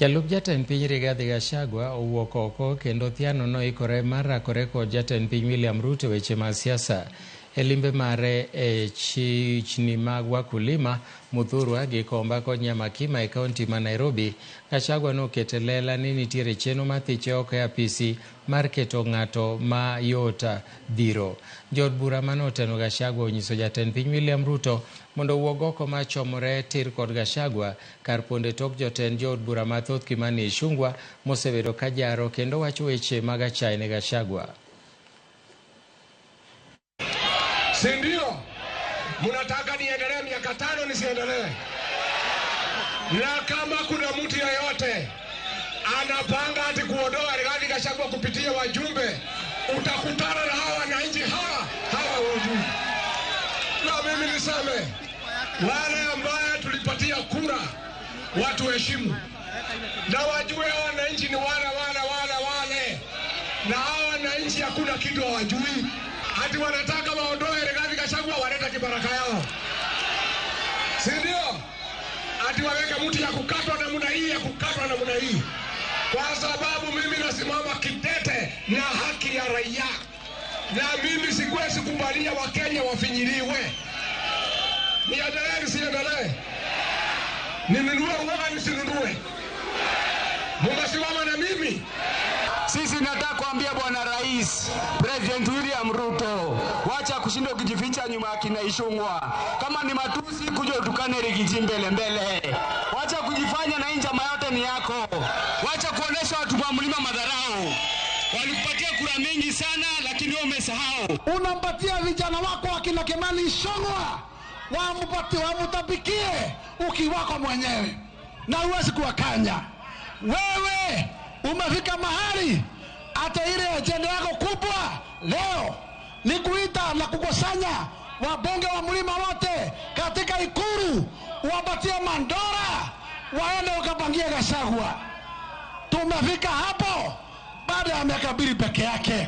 Jalup jatend piny Rigathi Gachagua owuok oko kendo thiano noikore mar rakore kod jatend piny William Ruto e weche mag siasa. E limbe mare e chichni mag Wakulima, Muthurwa, Gikomba kod Nyamakima e kaunti ma Nairobi, Gachagua noketo e lela ni nitiere chenro mar thiche oko e apisi mar keto ng'ato ma yot dhiro. Jood bura manoteno Gachagua onyiso jatend piny William Ruto mondo owuog oko mar chomore tir kod Gachagua kar pondo e tok jotend jood bura mathoth Kimani Ichung'wa mosebedo ka jaro kendo wacho weche mag achaye ne Gachagua. Si ndio? Mnataka niendelee miaka 5 nisiendelee? Na kama kuna mtu yeyote anapanga ati kuondoa Rigathi Gachagua kupitia wajumbe, utakutana na hawa wananchi hawa hawa wajui. Na mimi niseme wale ambaye tulipatia kura watu heshimu na wajue hawa wananchi ni wale wale wale wale, na hawa wananchi hakuna kitu hawajui. Ati wanataka waondoe Rigathi Gachagua, waleta kibaraka yao, si ndio? Ati waweke mtu ya kukatwa namna hii, ya kukatwa namna hii, kwa sababu mimi nasimama kidete na haki ya raia, na mimi siwezi kubalia Wakenya wafinyiliwe. Niendelee nisiendelee? Ninunue uoga nisinunue? Mumesimama na mimi. Sisi nataka kuambia Bwana Rais President William Ruto, wacha kushinda ukijificha nyuma ya kina Ichung'wa. Kama ni matusi, kuja utukane Riggy G mbele mbele. Wacha kujifanya na hii njama yote ni yako. Wacha kuonesha watu wa mlima madharau. Walikupatia kura mingi sana, lakini wewe umesahau. Unampatia vijana wako akina Kimani Ichung'wa wampatie, wamutapikie ukiwako mwenyewe, na huwezi kuwakanya. Wewe umefika mahali hata ile ajenda yako kubwa leo ni kuita na kukusanya wabunge wa mlima wote katika Ikulu, wapatie mandora waende wakapangia Gachagua. Tumefika hapo baada ya miaka 2 peke yake.